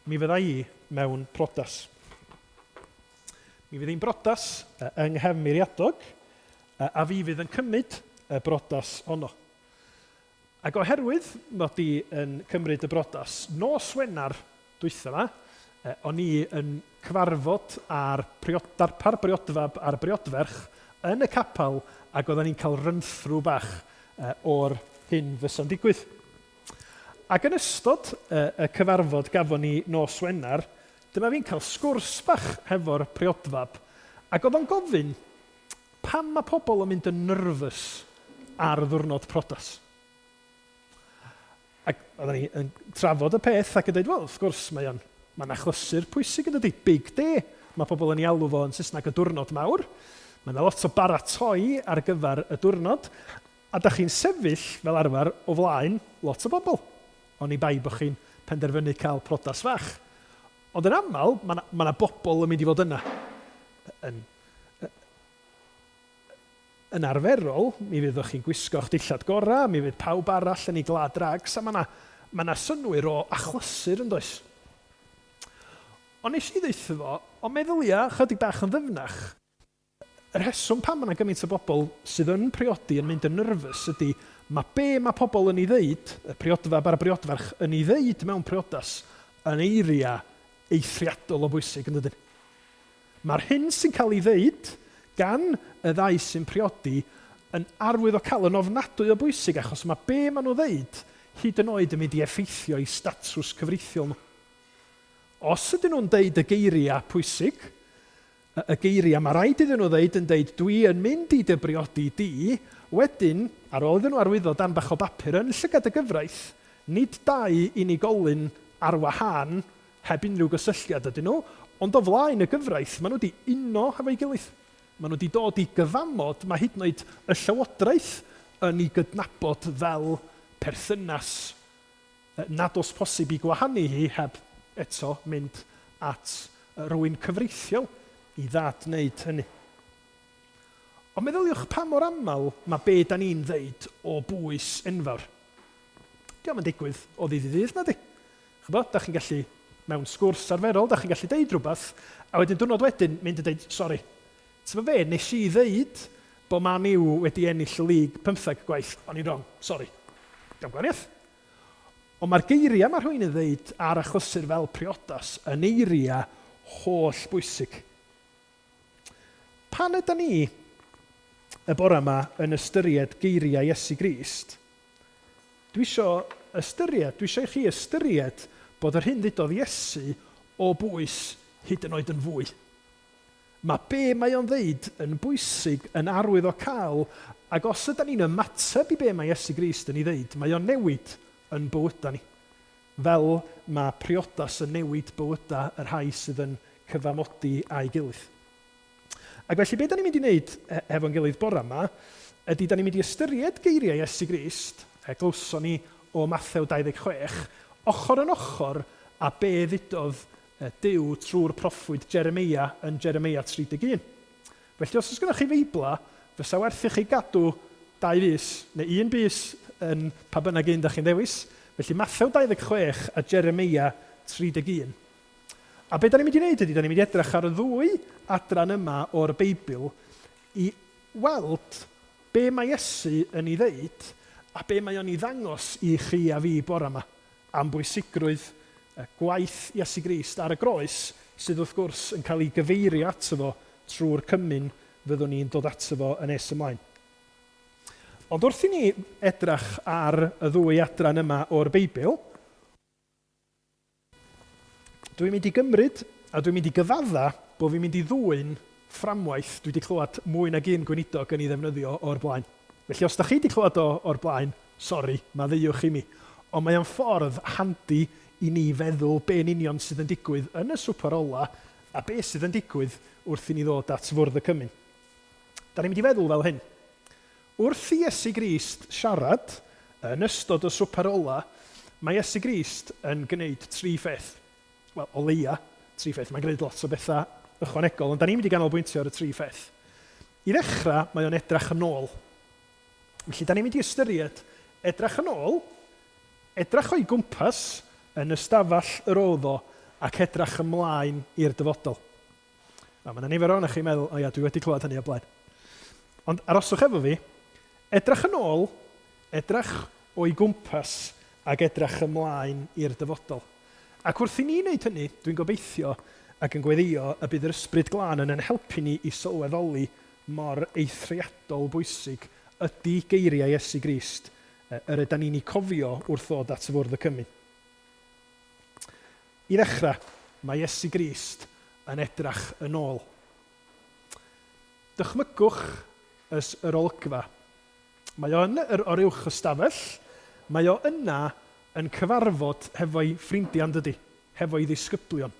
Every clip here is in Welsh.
Mi fydda i mewn prodas. Mi fydd hi'n brodas yng nghefn Meiriadog, a fi fydd yn cymryd y brodas honno. Ac oherwydd mod i yn cymryd y brodas, nos Wener dwytha 'ma, o'n i yn cyfarfod â'r priod, darpar briodfab a'r briodferch yn y capel ac oedden ni'n cael run-through bach o'r hyn fysa'n digwydd. Ac yn ystod y cyfarfod gafon ni nos Wener, dyma fi'n cael sgwrs bach hefo'r priodfab, ac oedd o'n gofyn pam mae pobl yn mynd yn nyrfys ar ddiwrnod priodas. Ac oedden ni yn trafod y peth ac yn dweud, wel, wrth gwrs, mae o'n, mae'n achlysur pwysig yn dydy, big day, mae pobl yn ei alw fo yn Saesneg y diwrnod mawr. Mae yna lot o baratoi ar gyfer y diwrnod, A dach chi'n sefyll, fel arfer, o flaen lot o bobl. Oni bai bod chi'n penderfynu cael priodas fach. Ond yn aml, mae 'na, ma' 'na bobl yn mynd i fod yna. Yn, yn arferol, mi fyddwch chi'n gwisgo'ch dillad gorau, mi fydd pawb arall yn ei glad rags, a mae 'na, ma' 'na synnwyr o achlysur yn does? Ond nes i ddeutha fo, ond meddylia chydig bach yn ddyfnach. Y rheswm pam mae 'na gymaint o bobl sydd yn priodi yn mynd yn nyrfys ydy mae be mae pobl yn ei ddeud, y priodfab a'r briodferch yn ei ddeud mewn priodas yn eiriau eithriadol o bwysig yn dydyn? Mae'r hyn sy'n cael ei ddeud gan y ddau sy'n priodi yn arwyddocaol, yn ofnadwy o bwysig achos mae be maen nhw'n ddeud hyd yn oed yn mynd i effeithio eu statws cyfreithiol nhw. Os ydyn nhw'n deud y geiriau pwysig, Y geiriau mae rhaid iddyn nhw ddeud yn deud 'Dwi yn mynd i dy briodi di', wedyn, ar ôl iddyn nhw arwyddo darn bach o bapur yn llygad y gyfraith, nid dau unigolyn ar wahân heb unrhyw gysylltiad ydyn nhw, ond o flaen y gyfraith maen nhw wedi uno hefo'i gilydd. Maen nhw wedi dod i gyfamod, mae hyd yn oed y llywodraeth yn ei gydnabod fel perthynas nad oes posib i gwahanu hi heb eto mynd at rywun cyfreithiol i ddad-wneud hynny. Ond meddyliwch pa mor aml mae be da ni'n ddeud o bwys enfawr. Dio'm yn digwydd o ddydd i ddydd, nadi? Ch'bo, da chi'n gallu, mewn sgwrs arferol, da chi'n gallu deud rhywbeth, a wedyn diwrnod wedyn mynd a deud, sori, t'bo be, nes i ddeud bo Man U wedi ennill y league pymtheg gwaith, o'n i'n wrong, sori. Dio'm gwahaniaeth. Ond mae'r geiriau mae rhywun yn ddeud ar achlysur fel priodas yn eiriau holl bwysig. Pan ydan ni y bore yma yn ystyried geiriau Iesu Grist, dwi isio ystyried, dwi isio i chi ystyried bod yr hyn ddudodd Iesu o bwys hyd yn oed yn fwy. Mae be mae o'n ddeud yn bwysig, yn arwyddocaol, ac os ydan ni'n ymateb i be mae Iesu Grist yn ei ddeud, mae o'n newid yn bywyda ni. Fel mae priodas yn newid bywyda y rhai sydd yn cyfamodi â'i gilydd. Ac felly be da ni'n mynd i wneud hefo'n gilydd bore yma, ydy da ni'n mynd i ystyried geiriau Iesu Grist, glywson ni o Mathew 26, ochr yn ochr â be ddudodd Duw trwy'r proffwyd Jeremeia yn Jeremeia 31. Felly os oes gennych chi Feiblau, fysa werth i chi gadw dau fys, neu un bys yn pa bynnag un da chi'n ddewis. Felly Mathew 26 a Jeremeia 31. A be da ni'n mynd i wneud ydy, da ni'n mynd i edrych ar y ddwy adran yma o'r Beibl i weld be mae Iesu yn ei ddeud a be mae o'n ei ddangos i chi a fi bore yma. am bwysigrwydd gwaith Iesu Grist ar y groes, sydd wrth gwrs yn cael ei gyfeirio ato fo trwy'r cymun fyddwn ni'n dod ato fo yn nes ymlaen. Ond wrth i ni edrach ar y ddwy adran yma o'r Beibl, dwi'n mynd i gymryd a dwi'n mynd i gyfadda bod fi'n mynd i ddwyn fframwaith dwi wedi clywed mwy nag un gweinidog yn ei ddefnyddio o'r blaen. Felly os da chi wedi clywed o o'r blaen, sori, maddeuwch i mi. Ond mae o'n ffordd handi i ni feddwl be yn union sydd yn digwydd yn y swper ola a be sydd yn digwydd wrth i ni ddod at fwrdd y cymun. Da ni'n mynd i feddwl fel hyn. Wrth i Iesu Grist siarad yn ystod y swper ola, mae Iesu Grist yn gwneud tri pheth. Wel, o leia, tri pheth. Mae'n gwneud lot o bethau ychwanegol, ond da ni'n mynd i ganolbwyntio ar y tri pheth. I ddechrau, mae o'n edrach yn ôl. Felly, da ni'n mynd i ystyried edrach yn ôl, edrach o'i gwmpas yn ystafell yr oedd o, ac edrach ymlaen i'r dyfodol. A mae yna nifer ohonoch chi'n meddwl, o ia, dwi wedi clywed hynny o blaen. Ond aroswch efo fi, edrach yn ôl, edrach o'i gwmpas ac edrach ymlaen i'r dyfodol. Ac wrth i ni wneud hynny, dwi'n gobeithio ac yn gweddïo y bydd yr Ysbryd Glân yn ein helpu ni i sylweddoli mor eithriadol bwysig ydy geiriau Iesu Grist yr ydan ni'n eu cofio wrth ddod at fwrdd y cymun. I ddechrau, mae Iesu Grist yn edrach yn ôl. Dychmygwch ys yr olygfa. Mae o yn yr oruwch ystafell, mae o yna yn cyfarfod hefo'i ffrindiau yn dydi? Hefo'i ddisgyblion.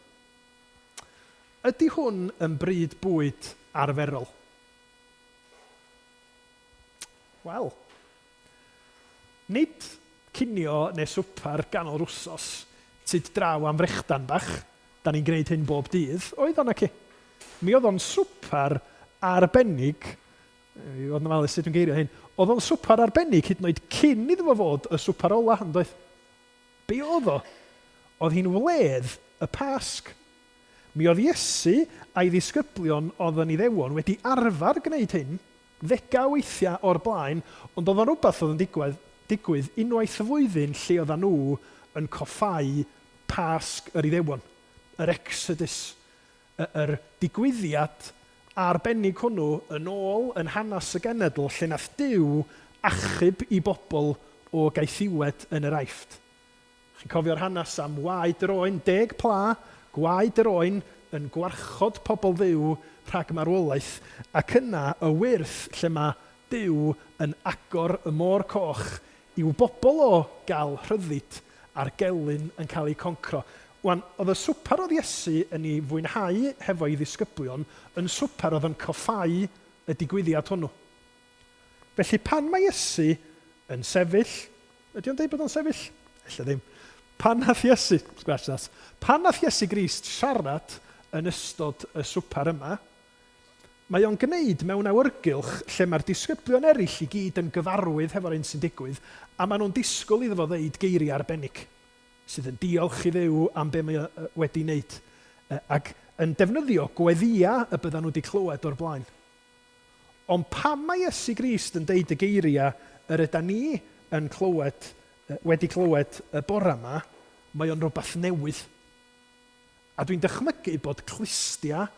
Ydy hwn yn bryd bwyd arferol? Wel, nid cinio neu swper ganol yr wsos, tyd draw am frechdan bach, da ni'n gwneud hyn bob dydd, oedd o naci? Mi oedd o'n swper arbennig, i fod yn ofalus sut dwi'n geirio hyn, oedd o'n swper arbennig hyd yn oed cyn iddo fo fod y swper ola, yn doedd? Be oedd o? Oedd hi'n wledd y Pasg. Mi oedd Iesu a'i ddisgyblion oedd yn Iddewon wedi arfer gwneud hyn ddegau o weithiau o'r blaen, ond oedd o'n rhywbeth oedd yn digwedd, digwydd unwaith y flwyddyn lle oeddan nhw yn coffáu Pasg yr Iddewon, yr Exodus, y, yr digwyddiad arbennig hwnnw yn ôl yn hanes y genedl lle nath Duw achub i bobl o gaethiwed yn yr Aifft. Chi'n cofio'r hanes am waed yr oen, deg pla, gwaed yr oen yn gwarchod pobl Dduw rhag marwolaeth, ac yna y wyrth lle mae Duw yn agor y Môr Coch i'w bobl o gael rhyddid a'r gelyn yn cael eu concro. Wan, oedd y swper oedd Iesu yn ei fwynhau hefo'i ddisgyblion yn swper oedd yn coffáu y digwyddiad hwnnw. Felly pan mae Iesu yn sefyll, ydy o'n deud bod o'n sefyll? Ella ddim. Pan nath Iesu, scratch that, pan nath Iesu Grist siarad yn ystod y swper yma, mae o'n gwneud mewn awyrgylch lle mae'r disgyblion eraill i gyd yn gyfarwydd hefo'r hyn sy'n digwydd, a maen nhw'n disgwyl iddo fo ddeud geiriau arbennig, sydd yn diolch i Dduw am be mae o wedi wneud, ac yn defnyddio gweddïau y byddan nhw wedi clywed o'r blaen. Ond pam mae Iesu Grist yn deud y geiriau yr ydan ni yn clywed, wedi clywed y bore yma, mae o'n rhywbeth newydd. A dwi'n dychmygu bod clustia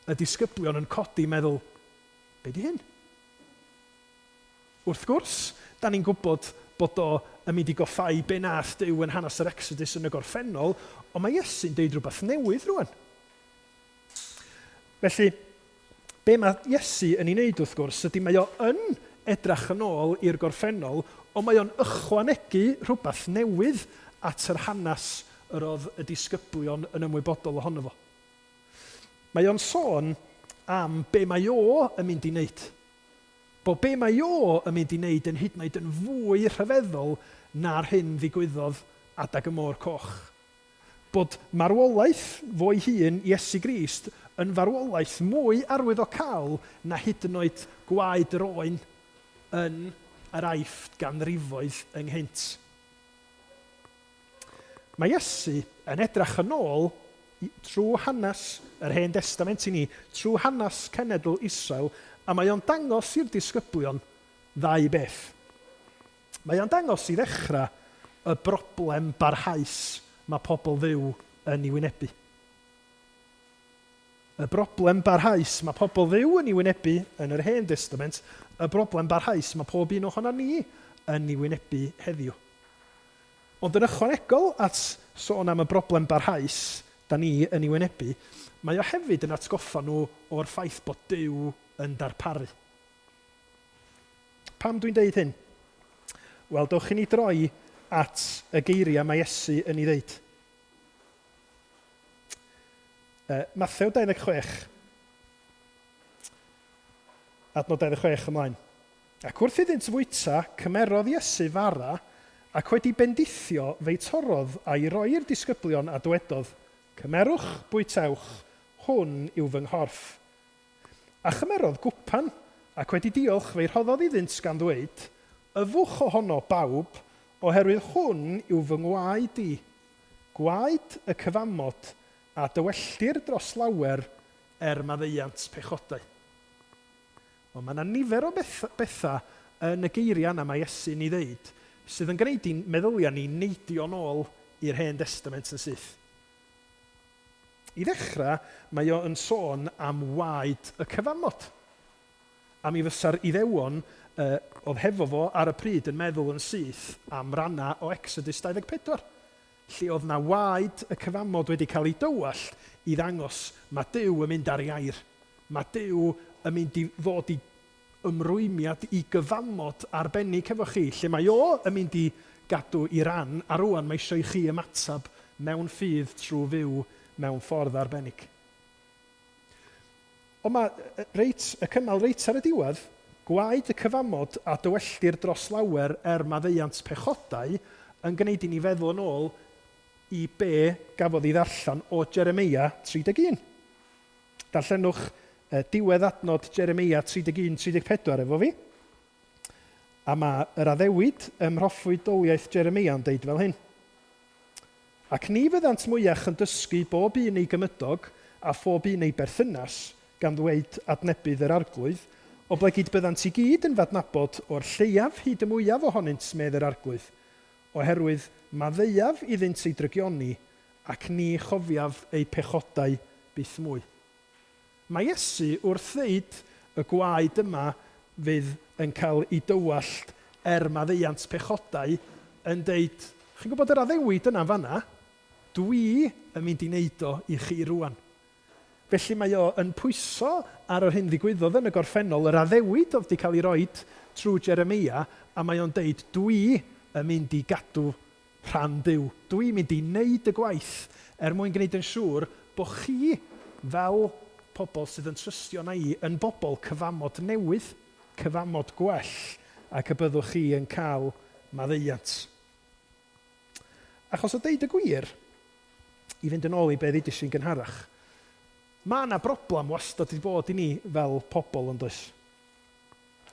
y disgyblion yn codi meddwl, be di hyn? Wrth gwrs, da ni'n gwybod bod o yn mynd i goffáu be nath Duw yn hanes yr Exodus yn y gorffennol, ond mae Iesu'n deud rhywbeth newydd rwan. Felly, be mae Iesu yn ei wneud wrth gwrs ydy mae o yn edrach yn ôl i'r gorffennol, ond mae o'n ychwanegu rhywbeth newydd at yr hanes yr oedd y disgyblion yn ymwybodol ohono fo. Mae o'n sôn am be mae o yn mynd i wneud. Bod be mae o yn mynd i wneud yn hyd yn oed yn fwy rhyfeddol na'r hyn ddigwyddodd adeg y Môr Coch. Bod marwolaeth fo'i hun, Iesu Grist, yn farwolaeth mwy arwyddocaol na hyd yn oed gwaed yr oen yn yr Aifft ganrifoedd ynghynt. Mae Iesu yn edrach yn ôl trwy hanes yr Hen Destament i ni, trwy hanes cenedl Israel, a mae o'n dangos i'r disgyblion ddau beth. Mae o'n dangos i ddechrau y broblem barhaus mae pobl Dduw yn ei wynebu. Y broblem barhaus mae pobl Dduw yn ei wynebu yn yr Hen Destament, y broblem barhaus mae pob un ohonon ni yn ei wynebu heddiw. Ond yn ychwanegol at sôn am y broblem barhaus da ni yn ei wynebu, mae o hefyd yn atgoffa nhw o'r ffaith bod Duw yn darparu. Pam dwi'n deud hyn? Wel, dewch i ni droi at y geiriau mae Iesu yn ei ddeud. Mathew 26, adnod 26 ymlaen. Ac wrth iddynt fwyta, cymerodd Iesu fara, ac wedi bendithio, fe'i torrodd a'i roi i'r disgyblion a dywedodd, Cymerwch, bwytewch, hwn yw fy nghorff. A chymerodd gwpan, ac wedi diolch, fe'i rhoddodd iddynt gan ddweud, Yfwch ohono, bawb, oherwydd hwn yw fy ngwaed i, gwaed y cyfamod a dywelltir dros lawer er maddeuant pechodau. Wel, mae yna nifer o bethau yn y geiriau yna mae Iesu'n ei ddeud sydd yn gwneud i'n meddyliau ni neidio nôl i'r Hen Destament yn syth. I ddechrau, mae o yn sôn am waed y cyfamod. A mi fysa'r Iddewon uh, oedd hefo fo ar y pryd yn meddwl yn syth am rannau o Exodus 24, lle oedd 'na waed y cyfamod wedi cael ei dywallt i ddangos mae Duw yn mynd ar ei air. Mae Duw yn mynd i ddod i ymrwymiad i gyfamod arbennig hefo chi, lle mae o yn mynd i gadw i ran, a rwan mae eisiau i chi ymateb mewn ffydd trwy fyw mewn ffordd arbennig. Ond mae reit, y cymal reit ar y diwedd, gwaed y cyfamod a dywelltir dros lawer er maddeuant pechodau, yn gwneud i ni feddwl yn ôl i be gafodd ei ddarllen o Jeremeia 31. Darllenwch diwedd adnod Jeremeia 31, 34 efo fi. A mae yr addewid ym mhroffwydoliaeth Jeremeia yn deud fel hyn. Ac ni fyddant mwyach yn dysgu bob un ei gymydog a phob un ei berthynas, gan ddweud, Adnebydd yr Arglwydd, oblegid byddant i gyd yn f'adnabod o'r lleiaf hyd y mwyaf ohonynt, medd yr Arglwydd, oherwydd maddeuaf iddynt eu drygioni, ac ni chofiaf eu pechodau byth mwy. Mae Iesu wrth ddeud y gwaed yma fydd yn cael ei dywallt er maddeuant pechodau yn deud, chi'n gwybod yr addewid yna yn fan'na? Dwi yn mynd i wneud o i chi rŵan. Felly mae o yn pwyso ar yr hyn ddigwyddodd yn y gorffennol, yr addewid oedd 'di cael ei roid trwy Jeremeia, a mae o'n deud, dwi yn mynd i gadw rhan Duw. Dw i'n mynd i wneud y gwaith er mwyn gwneud yn siŵr bo' chi, fel pobl sydd yn trystio 'na i, yn bobl cyfamod newydd, cyfamod gwell, ac y byddwch chi yn cael maddeuant. Achos a deud y gwir, i fynd yn ôl i be ddeudais i'n gynharach, mae 'na broblem wastad wedi bod i ni fel pobl, yn does?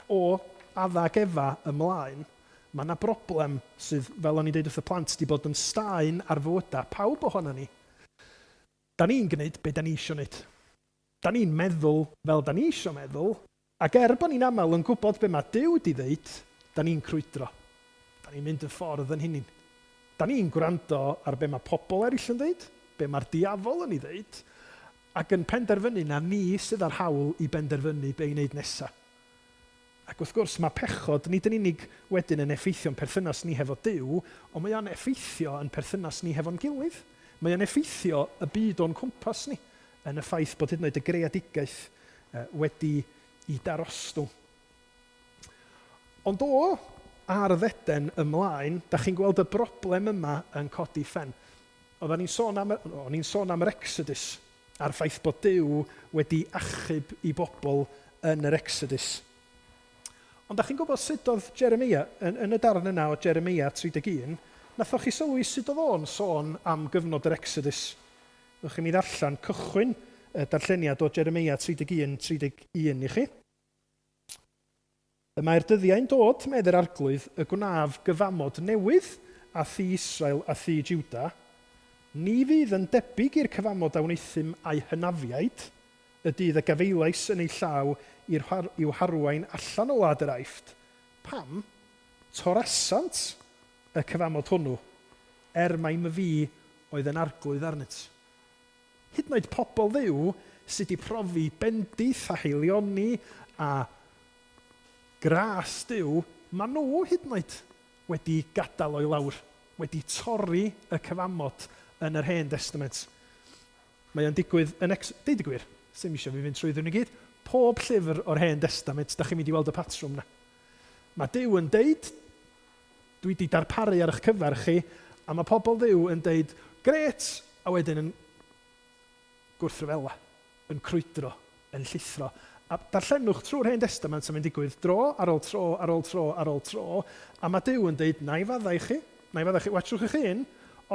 O Adda ac Efa ymlaen, mae 'na broblem sydd, fel o'n i'n deud wrth y plant, 'di bod yn staen ar fywydau pawb ohonan ni. Da ni'n gwneud be da ni isio wneud. Da ni'n meddwl fel da ni isio meddwl, ac er bod ni'n aml yn gwybod be mae Duw 'di ddeud, da ni'n crwydro. Da ni'n mynd yn ffordd yn hunin. Da ni'n gwrando ar be mae pobl eraill yn ddeud, be mae'r diafol yn ei ddeud, ac yn penderfynu na ni sydd â'r hawl i benderfynu be i wneud nesa. Ac wrth gwrs, mae pechod nid yn unig wedyn yn effeithio'n perthynas ni hefo Duw, ond mae o'n effeithio yn perthynas ni hefo'n gilydd. Mae o'n effeithio y byd o'n cwmpas ni, yn y ffaith bod hyd yn oed y greadigaeth wedi i darostwng. Ond o Ardd Eden ymlaen, da chi'n gweld y broblem yma yn codi phen. Oeddan ni'n sôn am, o'n i'n sôn am yr Exodus, a'r ffaith bod Duw wedi achub i bobl yn yr Exodus. Ond da chi'n gwybod sut oedd Jeremia, yn, yn y darn yna o Jeremia 31, nathoch chi sylwi sut oedd o'n sôn am gyfnod yr Exodus? Ewch i mi ddarllen cychwyn y darlleniad o Jeremia 31, 31 i chi. Y mae'r dyddiau'n dod, medd yr Arglwydd, y gwnaf gyfamod newydd â thŷ Israel a thŷ Jiwda. Ni fydd yn debyg i'r cyfamod a wneuthum â'u hynafiaid, y dydd a gafaelais yn eu llaw i'r i'w harwain allan o wlad yr Aifft. Pam? Torasant y cyfamod hwnnw, er mai myfi oedd yn arglwydd arnynt. Hyd yn oed pobl Dduw sydd 'di profi bendith a haelioni a gras Duw, maen nhw hyd yn oed wedi gadael o i lawr, wedi torri y cyfamod yn yr Hen Destament. Mae o'n digwydd yn Ex... Deud y gwir, 'sdim isio fi fynd trwyddyn nhw i gyd. Pob llyfr o'r Hen Destament, dach chi'n mynd i weld y patrwm 'na. Mae Duw yn deud, Dwi 'di darparu ar eich cyfer chi, a mae pobl Dduw yn deud, Grêt! A wedyn yn gwrthryfela, yn crwydro, yn llithro. A darllenwch trwy'r Hen Destament a mae'n digwydd dro ar ôl tro ar ôl tro ar ôl tro, a mae Duw yn deud, Na i faddau i chi, na i faddau i chi, watsiwch eich hun,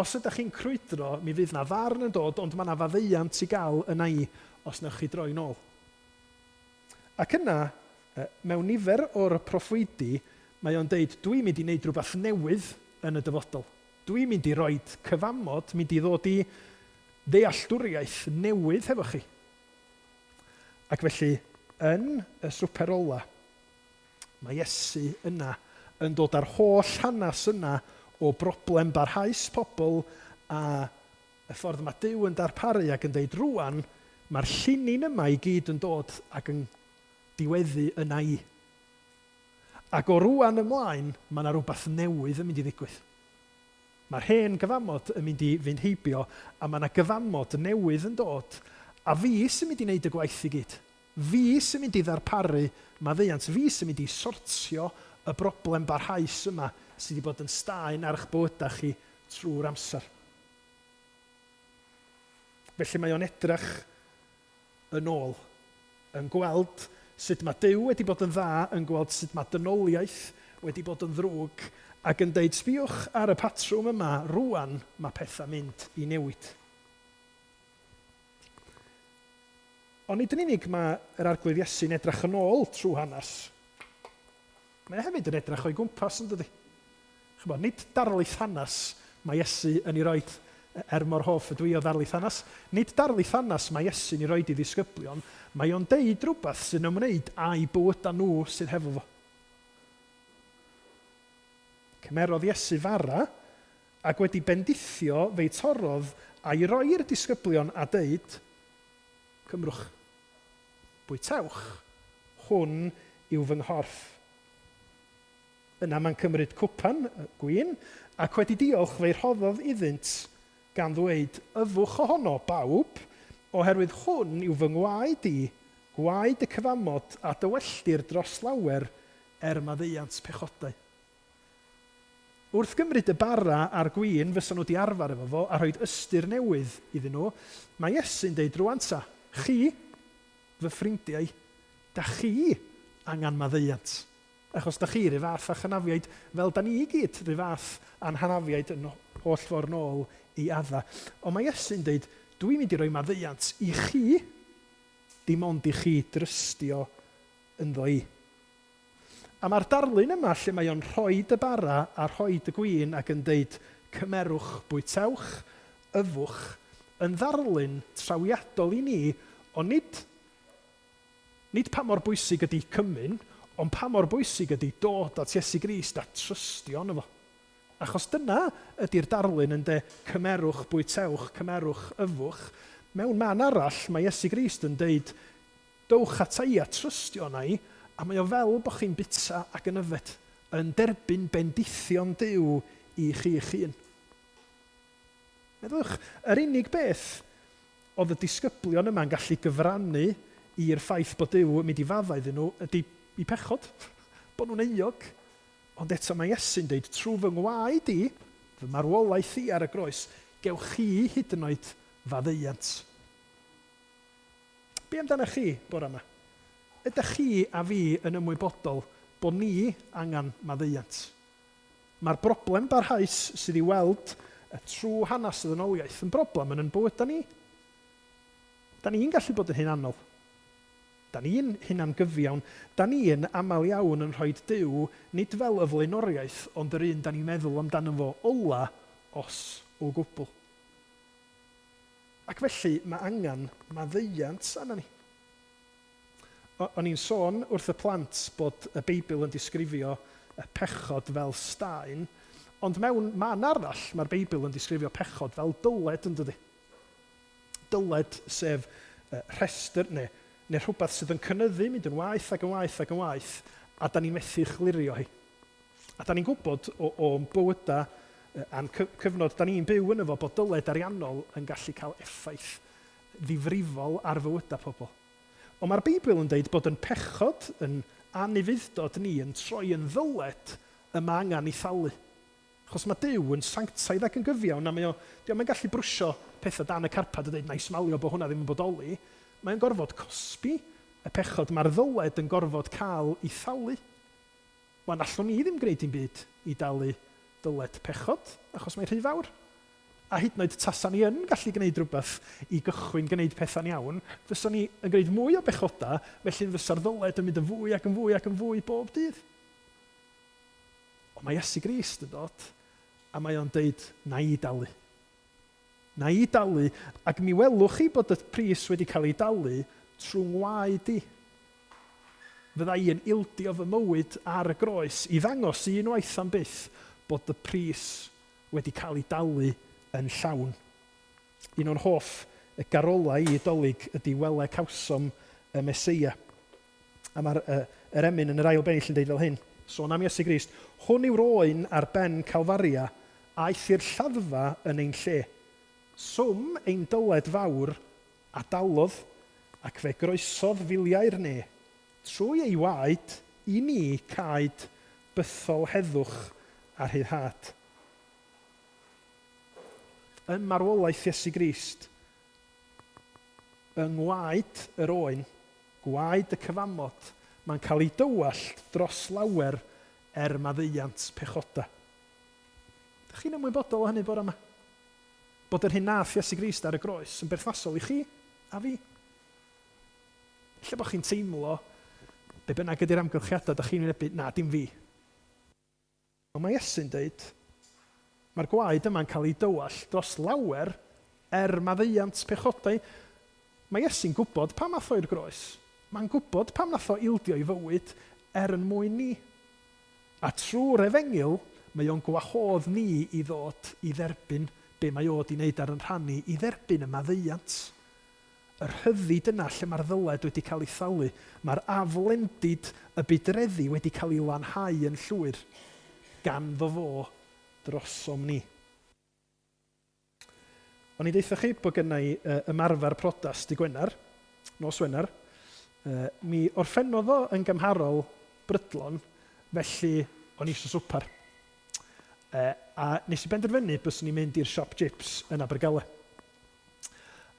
os ydych chi'n crwydro, mi fydd 'na farn yn dod, ond mae 'na faddeuant i gael yna i os wnewch chi droi nôl. Ac yna, mewn nifer o'r proffwydi, mae o'n deud, 'Dw i'n mynd i wneud rhywbeth newydd yn y dyfodol. Dw i'n mynd i roid cyfamod, mynd i ddod i ddealltwriaeth newydd hefo chi. Ac felly, yn y swper ola, mae Iesu yna yn dod â'r holl hanes yna o broblem barhaus pobl a y ffordd mae Duw yn darparu ac yn deud rŵan, mae'r llinyn yma i gyd yn dod ac yn diweddu yna i. Ac o rŵan ymlaen, mae yna rywbeth newydd yn mynd i ddigwydd. Mae'r hen gyfamod yn mynd i fynd heibio a mae yna gyfamod newydd yn dod, a fi sy'n mynd i wneud y gwaith i gyd. Fi sy'n mynd i ddarparu maddeuant, fi sy'n mynd i sortio y broblem barhaus yma sydd wedi bod yn staen ar eich bywydau chi trwy'r amser. Felly mae o'n edrych yn ôl, yn gweld sut mae Duw wedi bod yn dda, yn gweld sut mae dynoliaeth wedi bod yn ddrwg, ac yn deud, sbïwch ar y patrwm yma, rŵan mae pethau'n mynd i newid. Ond nid yn unig mae yr Arglwydd Iesu'n edrych yn ôl trwy hanes, mae e hefyd yn edrych o'i gwmpas, yn dydy? Ch'mod, nid darlith hanes mae Iesu yn ei roid, er mor hoff ydw i o ddarlith hanes, nid darlith hanes mae Iesu'n ei roid i ddisgyblion, mae o'n deud rhywbeth sy'n ymwneud â'u bywydau nhw sydd hefo fo. Cymerodd Iesu fara, ac wedi bendithio fe'i torrodd a'i roi i'r disgyblion a deud, Cymrwch, bwytewch, hwn yw fy nghorff. Yna mae'n cymryd cwpan gwin, ac wedi diolch fe'i rhoddodd iddynt, gan ddweud, Yfwch ohono, bawb, oherwydd hwn yw fy ngwaed i, gwaed y cyfamod a dywelltir dros lawer er maddeuant pechodau. Wrth gymryd y bara a'r gwin fysa nhw 'di arfer efo fo a rhoid ystyr newydd iddyn nhw, mae Iesu'n deud rŵan ta, chi, fy ffrindiau, da chi angen maddeuant. Achos da chi 'run fath â'ch hynafiaid, fel da ni i gyd 'run fath â'n hanafiaid yn holl ffordd nôl i Adda. Ond mae Iesu'n deud, dw i'n mynd i roi maddeuant i chi, dim ond i chi drystio ynddo i. A mae'r darlun yma lle mae o'n rhoid y bara a rhoid y gwin ac yn deud, cymerwch, bwytewch, yfwch, yn ddarlun trawiadol i ni, ond nid Nid pa mor bwysig ydy cymun, ond pa mor bwysig ydy dod at Iesu Grist a trystio yno fo. Achos dyna ydy'r darlun ynde, cymerwch, bwytewch, cymerwch, yfwch. Mewn man arall, mae Iesu Grist yn deud, dowch ata i a trystio yna i, a mae o fel bo chi'n bwyta ac yn yfed, yn derbyn bendithion Duw i chi'ch hun. Meddylwch, yr unig beth oedd y disgyblion yma'n gallu gyfrannu i'r ffaith bod Duw yn mynd i faddau iddyn nhw ydy eu pechod, bod nhw'n euog. Ond eto mae Iesu'n deud, trwy fy ngwaed i, fy marwolaeth i ar y groes, gewch chi hyd yn oed faddeuant. Be amdanach chi bore yma? Ydych chi a fi yn ymwybodol bod ni angen maddeuant? Mae'r broblem barhaus sydd i'w weld trwy hanes y ddynoliaeth yn broblem yn yn bywydau ni. Da ni'n gallu bod yn hunanol. Da ni'n hunangyfiawn. Da ni'n aml iawn yn rhoi Duw nid fel y flaenoriaeth ond yr un da ni'n meddwl amdano fo ola, os o gwbl. Ac felly mae angen maddeuant arnon ni. O'n i'n sôn wrth y plant bod y Beibl yn disgrifio y pechod fel staen, ond mewn man arall mae'r Beibl yn disgrifio pechod fel dyled, yn dydi? Dyled, sef rhestr neu, neu rhywbeth sydd yn cynyddu, mynd yn waeth ac yn waeth ac yn waeth, a da ni'n methu chlirio hi. A da ni'n gwybod o'n bywydau a'n cyfnod da ni'n byw yno fo bod dyled ariannol yn gallu cael effaith ddifrifol ar fywydau pobl. Ond mae'r Beibl yn dweud bod yn pechod, yn anufudd-dod ni yn troi yn ddyled y mae angen ei thalu. Achos mae Duw yn sanctaidd ac yn gyfiawn a mae o, dio'm yn gallu brwsio pethau dan y carpad a dweud na i smalio bod hwnna ddim yn bodoli. Mae o'n gorfod cosbi y pechod, mae'r ddyled yn gorfod cael ei thalu. Wan, allwn ni ddim gwneud dim byd i dalu dyled pechod, achos mae'n rhy fawr. A hyd yn oed tasan ni yn gallu gwneud rhywbeth i gychwyn gwneud pethau'n iawn, fysan ni yn gwneud mwy o bechodau, felly fysa'r ddyled yn mynd yn fwy ac yn fwy ac yn fwy bob dydd. Ond mae Iesu Grist yn dod, a mae o'n deud, na i dalu. Na i dalu, ac mi welwch chi bod y pris wedi cael ei dalu trwy ngwaed i. Fydda i yn ildio fy mywyd ar y groes i ddangos un waith am byth bod y pris wedi cael ei dalu yn llawn. Un o'n hoff garolau i Dolig ydy Wele Cawsom y Meseia. A mae'r yr emyn yn yr ail bennill yn deud fel hyn, sôn am Iesu Grist, Hwn yw'r oen ar ben Calfaria, aeth i'r lladdfa yn ein lle. Swm ein dyled fawr a dalodd, ac fe groesodd filiau'r ne. Trwy ei waed, i ni caed bythol heddwch a rhyddhad. Ym marwolaeth Iesu Grist, yng ngwaed yr oen, gwaed y cyfamod, mae'n cael ei dywallt dros lawer er maddeuant pechodau. Dych chi'n ymwybodol o hynny bore yma? Bod yr hyn nath Iesu Grist ar y groes yn berthnasol i chi a fi? Ella bod chi'n teimlo, be bynnag ydy'r amgylchiadau dych chi'n wynebu, na, dim fi. Ond mae Iesu'n deud, Mae'r gwaed yma'n cael ei dywallt dros lawer er maddeuant pechodau. Mae Iesu'n gwybod pam ath o i'r groes. Mae'n gwybod pam nath o ildio ei fywyd er yn mwyn ni. A trwy'r Efengyl, mae o'n gwahodd ni i ddod i dderbyn be mae o 'di wneud ar yn rhan ni, i dderbyn y maddeuant. Y rhyddid yna lle mae'r ddyled wedi cael ei thalu, mae'r aflendid y budreddi wedi cael ei lanhau yn llwyr ganddo fo drosom ni. O'n i'n deutha chi bod gynna i ymarfer priodas dy Gwener, nos Wener. Mi orffennodd o yn gymharol brydlon, felly o'n i eisiau swper. A nes i benderfynu byswn i'n mynd i'r siop jips yn Abergele.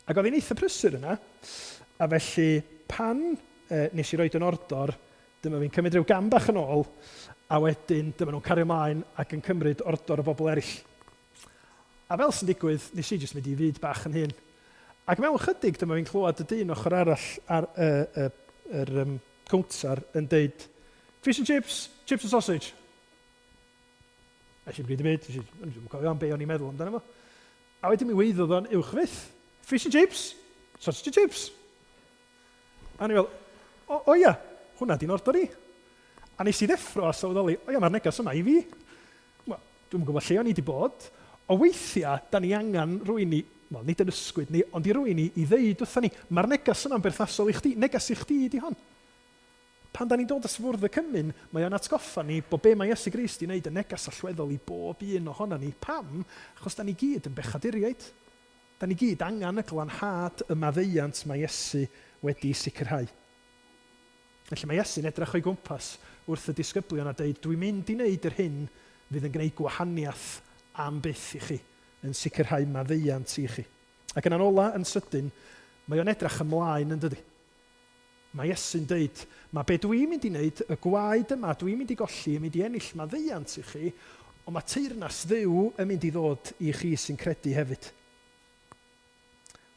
Ac oedd hi'n eitha prysur yna, a felly pan nes i roid yn ordor, dyma fi'n cymryd rhyw gam bach yn ôl, a wedyn dyma nhw'n cario mlaen ac yn cymryd ordor o bobl eraill. A fel sy'n digwydd, nes i jyst mynd i fyd bach yn hun. Ac mewn chydig, dyma fi'n clywed y dyn ochr arall ar y, y, yr um, cownter yn deud, Fish and chips, chips and sausage. Nes i'm gwneud y byd, nes i, o'n i ddim yn cofio am be o'n i'n meddwl amdano fo. A wedyn mi weiddodd o'n uwch fyth, Fish and chips, sausage and chips. A o'n i fel, o, o ia, hwnna di'n ordor i. A nes i ddeffro a sylweddoli, o ia, mae'r neges yma i fi. Wel, dwi'm yn gwybod lle o'n i 'di bod, ond weithiau, da ni angen rhywun i, wel, nid yn ysgwyd ni, ond i rywun i, i ddeud wrthon ni, mae'r neges yma'n berthnasol i chdi, neges i chdi 'di hon. Pan da ni'n dod at fwrdd y cymun, mae o'n atgoffa ni bod be mae Iesu Grist 'di wneud yn neges allweddol i bob un ohonon ni. Pam? Achos da ni gyd yn bechaduriaid. Da ni gyd angen y glanhad, y maddeuant mae Iesu wedi sicrhau. Felly mae Iesu'n edrych o'i gwmpas wrth y disgyblion a deud, Dwi'n mynd i wneud yr hyn fydd yn gwneud gwahaniaeth am byth i chi, yn sicrhau maddeuant i chi. Ac yna'n ola, yn sydyn, mae o'n edrych ymlaen, yn dydy? Mae Iesu'n deud, Mae be dwi'n mynd i wneud, y gwaed yma dwi'n mynd i golli, yn mynd i ennill maddeuant i chi, ond mae teyrnas Dduw yn mynd i ddod i chi sy'n credu hefyd.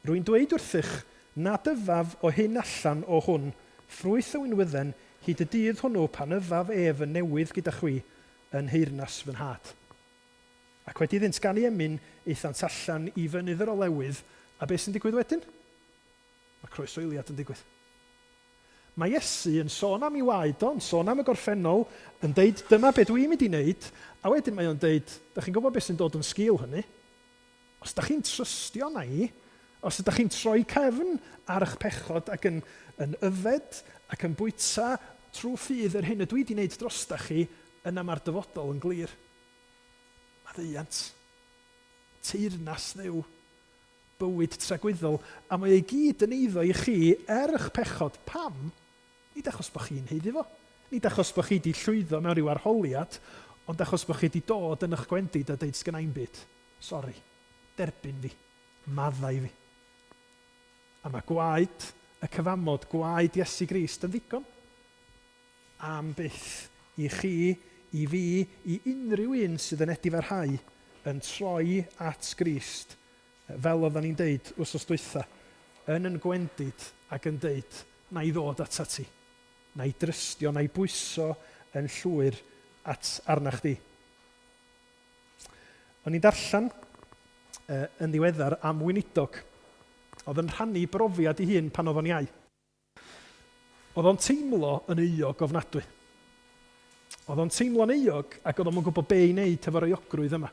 Rwy'n dweud wrthych nad yfaf o hyn allan o hwn ffrwyth y winwydden hyd y dydd hwnnw pan yfaf ef yn newydd gyda chwi yn nheyrnas fy Nhad. Ac wedi iddynt ganu emyn, aethant allan i fynydd yr Olewydd, a beth sy'n digwydd wedyn? Mae croeshoeliad yn digwydd. Mae Iesu yn sôn am ei waed o, yn sôn am y gorffennol, yn deud, dyma be dwi'n mynd i wneud, a wedyn mae o'n deud, da chi'n gwybod beth sy'n dod yn sgil hynny? Os da chi'n trystio na i, os ydych chi'n troi cefn ar eich pechod ac yn, yn yfed ac yn bwyta trwy ffydd yr hyn ydw i wedi wneud drosta chi, yna mae'r dyfodol yn glir. Maddeuant. Teyrnas Dduw. bywyd tragwyddol, a mae o i gyd yn eiddo i chi er ych pechod. Pam? Nid achos bod chi'n haeddu fo. Nid achos bod chi 'di llwyddo mewn rhyw arholiad, ond achos bod chi 'di dod yn ych gwendid a deud 'sgynna i'm byd. Sori. Derbyn fi. Maddau fi. A mae gwaed y cyfamod, gwaed Iesu Grist, yn ddigon. Am byth. I chi, i fi, i unrhyw un sydd yn edifarhau, yn troi at Grist, fel oeddan ni'n deud wsos dwytha, yn yn gwendid ac yn deud, Na i ddod atat ti. Na i drystio, na i bwyso yn llwyr at arna chdi. O'n i'n darllen yn ddiweddar am weinidog oedd yn rhannu brofiad ei hun pan oedd o'n iau. Oedd o'n teimlo yn euog ofnadwy. Oedd o'n teimlo'n euog ac oedd o'm yn gwybod be i wneud hefo'r euogrwydd yma.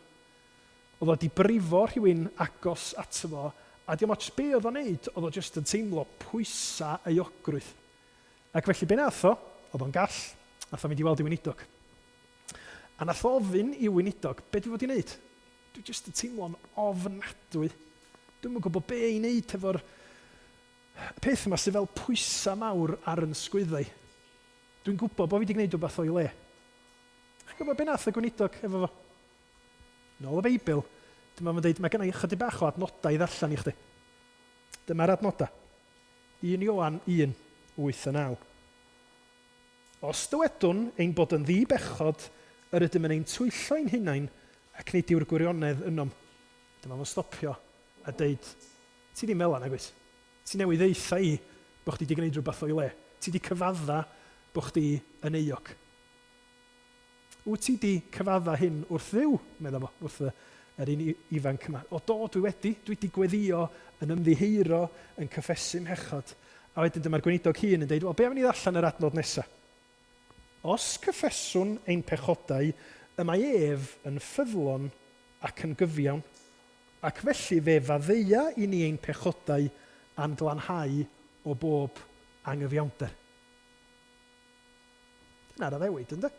Oedd o wedi brifo rhywun agos ato fo a diom ots be oedd o'n wneud, oedd o jyst yn teimlo pwysa euogrwydd. Ac felly be nath o, oedd o'n gall, nath o fynd i weld ei weinidog. A nath o ofyn i'w weinidog, be dwi fod i wneud? Dwi jyst yn teimlo'n ofnadwy. Dwi'm yn gwybod be i wneud hefo'r peth yma sydd fel pwysau mawr ar yn sgwyddau. Dwi'n gwybod bod fi wedi gwneud rhywbeth o'i le. Chi'n gwybod be nath y gweinidog efo fo? Yn ôl y Beibl, dyma fo'n dweud, mae gennau chydig bach o adnodau i ddarllen i chdi. Dyma'r adnodau. 1 Ioan 1, 8 a 9. Os dywedwn ein bod yn ddi-bechod, yr ydym yn ein twyllo ein hunain, ac nid yw'r gwirionedd ynom. Dyma fo'n stopio a deud, Ti ddim fel 'na, nag wyt? Ti newydd ddeutha i bo chdi 'di gwneud rhywbeth o'i le. Ti 'di cyfadda bo chdi yn euog. Wyt ti 'di cyfadda hyn wrth Dduw? medda fo wrth y yr un ifanc yma. O do, dwi wedi. Dwi 'di gweddïo, yn ymddiheuro, yn cyffesu mhechod. A wedyn dyma'r gweinidog hŷn yn deud, wel, be am i ni ddarllen yr adnod nesa? Os cyffeswn ein pechodau, y mae ef yn ffyddlon ac yn gyfiawn, ac felly fe faddeuia i ni ein pechodau a'n glanhau o bob angyfiawnder. Dyna'r addewid, ynde?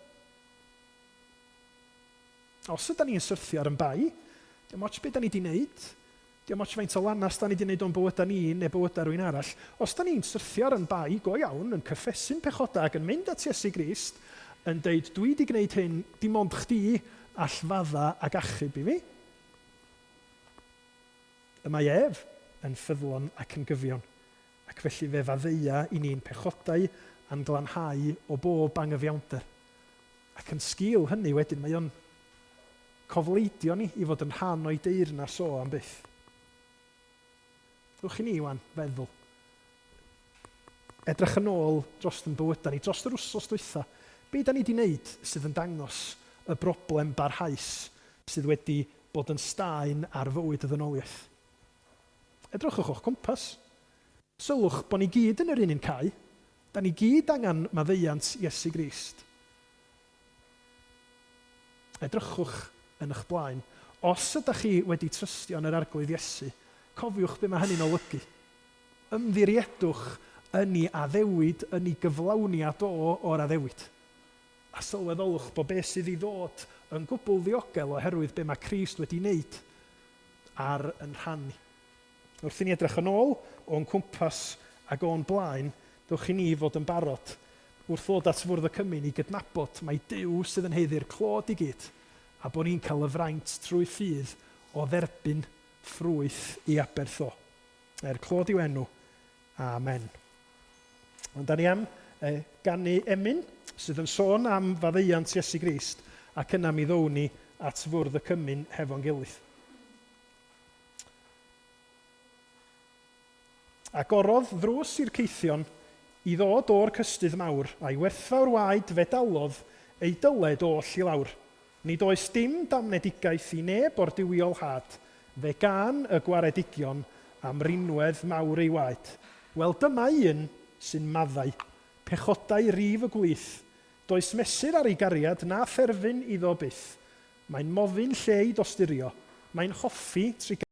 Os ydan ni'n syrthio ar yn bai, dim ots be da ni di wneud, dim ots faint o lanast da ni di wneud o'n bywydau ni neu bywydau rhywun arall, os da ni'n syrthio ar yn bai go iawn, yn cyffesu'n pechodau ac yn mynd at Iesu Grist, yn deud, dwi di gwneud hyn, dim ond chdi all fadda ac achub i fi, y mae ef yn ffyddlon ac yn gyfiawn. Ac felly fe faddeuia i ni'n pechodau a'n glanhau o bob angyfiawnder. Ac yn sgil hynny wedyn mae o'n cofleidio ni i fod yn rhan o'i deyrnas o am byth. Ewch i ni wan feddwl. Edrych yn ôl dros yn bywydau ni, dros yr wsos dwytha. Be da ni wedi wneud sydd yn dangos y broblem barhaus sydd wedi bod yn staen ar fywyd y ddynoliaeth? Edrychwch o'ch cwmpas. Sylwch bod ni gyd yn yr un un cae. Da ni gyd angen maddeuant Iesu Grist. Edrychwch yn eich blaen. Os ydych chi wedi trystio yn yr Arglwydd Iesu, cofiwch be mae hynny'n olygu. Ymddiriedwch yn ei addewid, yn ei gyflawniad o o'r addewid. A sylweddolwch bod be sydd i ddod yn gwbl ddiogel oherwydd be mae Crist wedi wneud ar yn rhan ni. Wrth i ni edrych yn ôl, o'n cwmpas ac o'n blaen, dewch i ni fod yn barod, wrth ddod at Fwrdd y Cymun, i gydnabod mai Duw sydd yn haeddu'r clod i gyd, a bod ni'n cael y fraint trwy ffydd o dderbyn ffrwyth ei aberth o. Er clod i'w enw. Amen. Ond da ni am ganu emyn sydd yn sôn am faddeuant Iesu Grist, ac yna mi ddown ni at Fwrdd y Cymun hefo'n gilydd. Agorodd ddrws i'r caethion i ddod o'r cystudd mawr, a'i werthfawr waed fe dalodd eu dyled oll i lawr. Nid oes dim damnedigaeth i neb o'r duwiol had, fe gân y gwaredigion am rinwedd mawr ei waed. Wel dyma un sy'n maddau pechodau rif y gwlith, does mesur ar ei gariad na therfyn iddo byth. Mae'n mofyn lle i dosturio, mae'n hoffi trugaredd.